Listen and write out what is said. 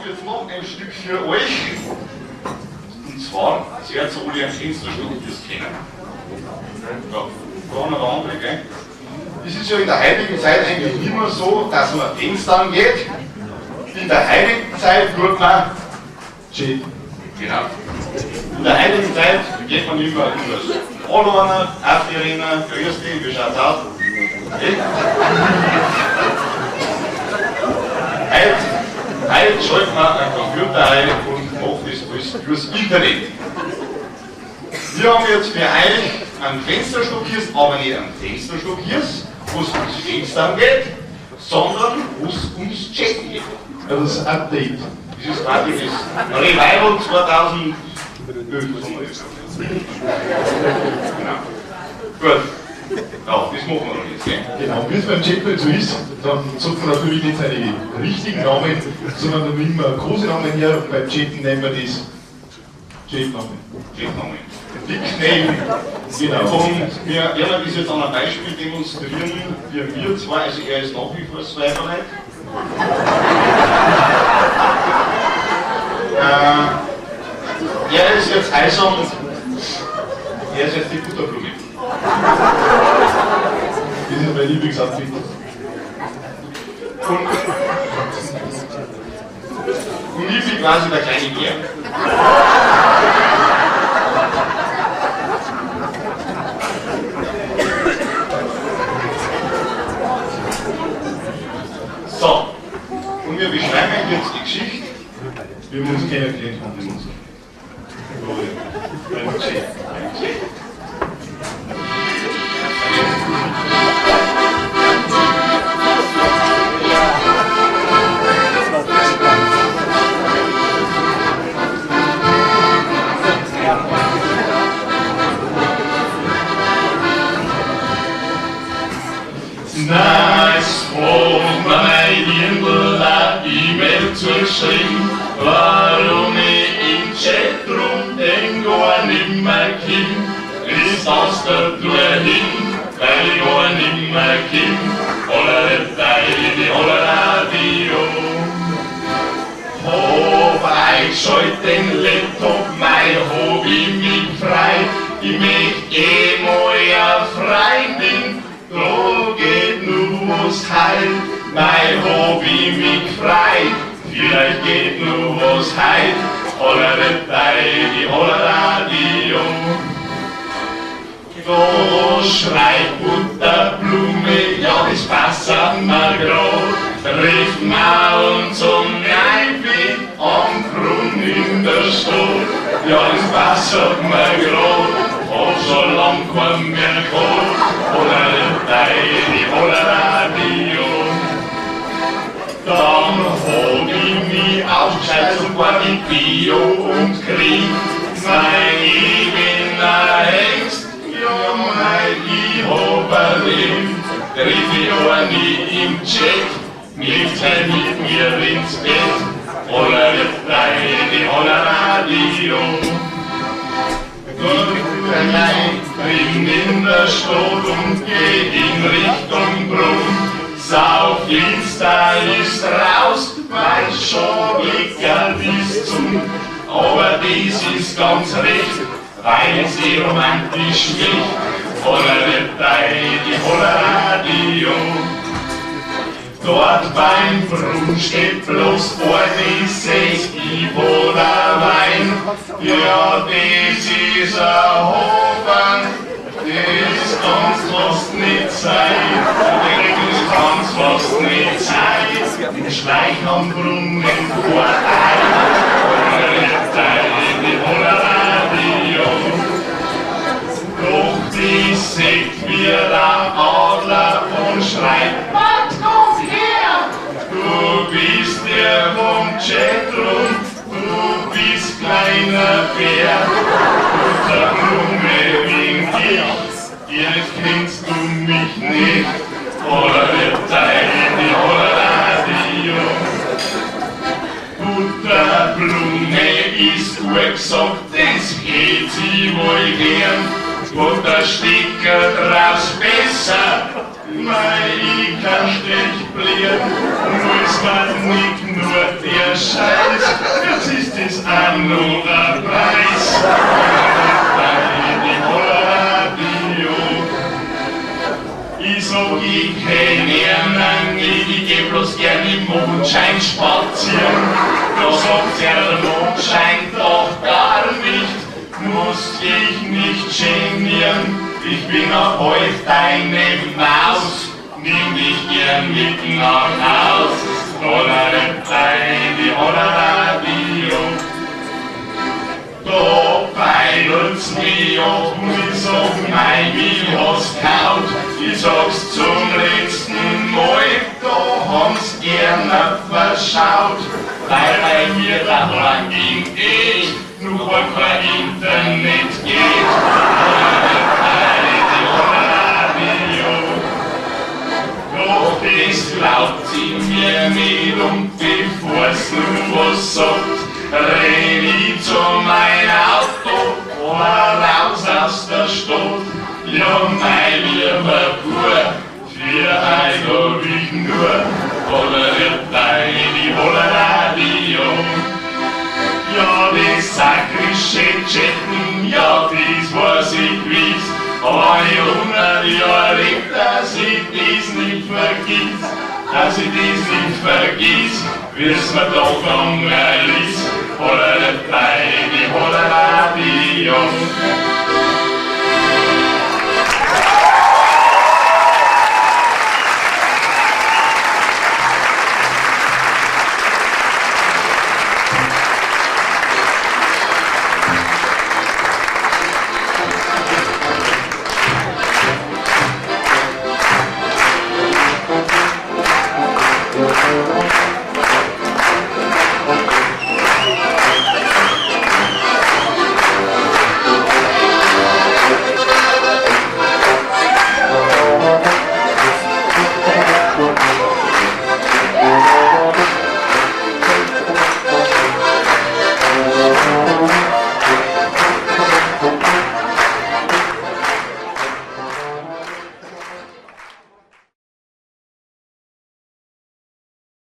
haben jetzt noch ein Stück für euch. Und zwar, sehr zu alle ein Fensterstück, das kennen. Ja, da noch der andere, gell? Es ist ja in der heutigen Zeit eigentlich nicht mehr so, dass man Fenster angeht. In der heutigen Zeit tut man Chat. Genau. In der heutigen Zeit geht man immer übers Hallo einer, auf die Arena, grüß dich, wie schaut's aus? Okay. Heute schaltet man einen Computer ein und macht das alles übers Internet. Wir haben jetzt für euch einen Fensterstockhirs, aber nicht einen Fensterstockhirs, wo es ums Fenster geht, sondern wo es ums Chatten geht. Ja, das Update. Das ist quasi das Revival 2011. Genau. Gut. Ja, das machen wir noch jetzt, gell? Genau, wie es beim Chat so ist, dann sagt man natürlich nicht seine richtigen Namen, sondern dann nimmt man Kosenamen her und beim Chatten nennen wir das Chatname. Chatname. Nickname. Genau. Und wir werden das jetzt an einem Beispiel demonstrieren, wie wir zwei, also er ist nach wie vor Swiperlight. Er ist jetzt einsam, er ist jetzt die Butterblume. Das ist mein Lieblingsoutfit. Und ich bin quasi der kleine Bär. So, und wir beschreiben jetzt die Geschichte. Wie wir uns kennengelernt haben. Wie wir uns Beim Chat. Na, es hat mir mein Dirndl eine E-Mail zugeschrieben, warum ich im Chatroom den gar nimmer komm. Ist aus der Tour hin, weil ich gar nimmer komm. Hollerei, holleradio. Hab eingeschaltet den Laptop, mein hab ich mich frei. Ich möcht eh mal eine Freundin, da geht nur was heil. Mei, hab ich mich frei, vielleicht geht nur was heil. Hollerei, holleradio. Da schreit Butterblume, ja, das passt mir grad. Treffen wir uns um 9 am Brunnen in der Stadt. Ja, das passt mir grad, hab schon lang keinen mehr gehabt. Hollerei, holleradio. Dann hab ich mich aufgescheit, sogar mit Bio und Krieg. Mei, ich bin ein Hengst, ja mei, ich hab ein Leben. Triff ich auch nie im Chat, nicht gleich mit mir ins Bett. Hollerei, holleradio. Drin in der Stadt und geh in Richtung Brunn. Sau finster ist raus, weil schon lecker ist zum. Aber dies ist ganz recht, weil sie romantisch schmeckt. Hollerei, holleradio. Dort beim Brunnen steht bloß eine Sechs oder Wein. Ja, das ist ein Hofen, das kann's fast nicht sein. Das kann's fast nicht sein. Ich schleich am Brunnen vorbei. Hollerei, holleradio. Doch die sieht wie der Adler und schreit, was kommt her? Du bist der vom Chatroom, du bist kleiner Bär. Butterblume bin ich, jetzt kennst du mich nicht. Hollerei, holleradio. Butterblume ist gut gesagt, das hätt sie wohl gern. Buttersticker drauf's besser, Mei, ich kann schlecht blieren, nur es war nicht nur der Scheiß, jetzt ist es auch noch ein Preis. Ich sag, ich kenn ihn nicht, ich geh bloß gern im Mondschein spazieren. Da sagt der Mondschein doch gar nicht, muss dich nicht genieren. Ich bin auch heut deine Maus, nimm dich gern mit nach Haus. Hollerei, Hollerei, da peilt's mich ab und ich sag, mei, wie hast kaut? Ich sag's zum letzten Mal, da haben's gerne verschaut, weil bei mir daheim in echt noch kein Internet geht. Doch das glaubt sie mir nicht und bevor's nur was sagt, renn ich zu mein Auto, fahr raus aus der Stadt. Ja, mein lieber Bub, für ein hab ich nur Hollerei, Hollerei, ja, das sakrische Chatten, ja, das weiß ich gewiss. Aber ich 100 Jahre leb, dass ich das nicht vergiss, dass ich das nicht vergiss, wie's mir da gegangen ist. Hollerei, Hollerei, ja.